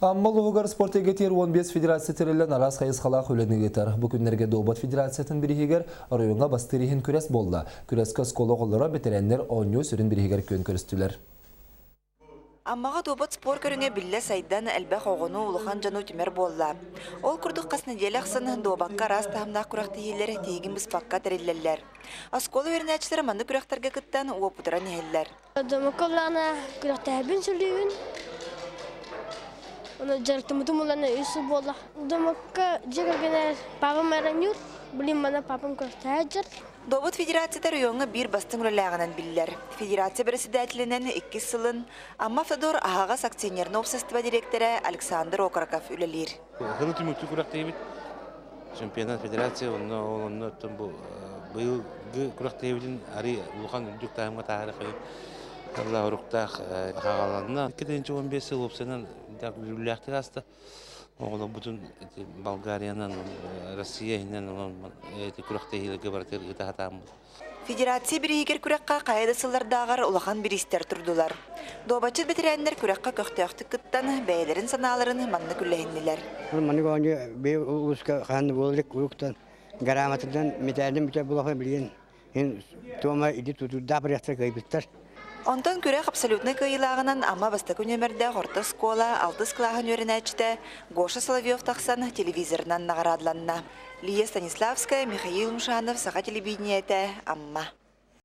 Амма улууһугар спорт эйгэтигэр 15 федерация тэриллэн араас хайысхалаах үлэни ыытар. Бу күннэргэ Дуобат федерациятын бирииһигэр оройуоҥҥа бастыыр иһин күрэс буолла. Күрэскэ оскуола оҕолоро, бэтэрээннэр оонньуу сүрүн бирииһигэр күөн көрүстүлэр. Аммаҕа дуобат спорт көрүҥэ биллэ сайдан, элбэх оҕону, улахан дьону түмэр буолла. Ол курдук хас нэдиэлэ ахсын дуобакка араас таһымнаах күрэхтэһиилэр тиһигин быспакка тэриллэллэр. Оскуола үөрэнээччилэрэ маннык күрэхтэргэ кыттан уопутуран иһэллэр. Домокко улаана күрэхтэһэбин сөбүлүүбүн. Ону дьарыктаммытым улаана үс сыл буолла. Домокко дьиэ кэргэнэр папам оонньуур, билим мана папам күрэхтэһэ сылдьар. Добут федерацията оройуоҥҥа биир бастыҥ үлэлээҕинэн биллэр. Федерация председателинэн иккис сылын Амма Федор аһаҕас акционернай уопсастыба дириэктэрэ Александр Окороков үлэлиир. Сылы түмүктүү күрэхтэһиибит. Чемпионат федерация онно ол онно оттон бу быйылгы күрэхтэһиибитин арый улахан үрдүк таһымҥа таһаарыахайын Аллах уруктаах хаҕаланна. 2015 сыл уопсайынан үөрүүлээхтик ааста. Оҕолорбутун Болгариянан, Россия иһинэн онон күрэхтэһиилэргэ барытыгар ыыта сатааммыт. Федерация бирииһигэр күрэххэ хайа да сыллардааҕар улахан бириистэр турдулар. Дуобатчыт бэтэрээннэр күрэххэ көхтөөхтүк кыттан, бэйэлэрин санааларын маннык үллэһиннилэр. Маннык оонньуу быйыл улууска хаһан да буола илик уруктан грамотанан мэтээлин бүтэ булаха билигин туома иди тутуурдаах бырыахтар кыайбыттар. Онтон күрэх абсолютнай кыайыылааҕынан Амма бастакы нүөмэрдээх орто оскуола алтыс кылааһын үөрэнээччитэ Гоша Соловьев тахсан телевизорынан наҕараадаланна. Лия Станиславская, Михаил Мшанов, Саха телевидениетэ, Амма.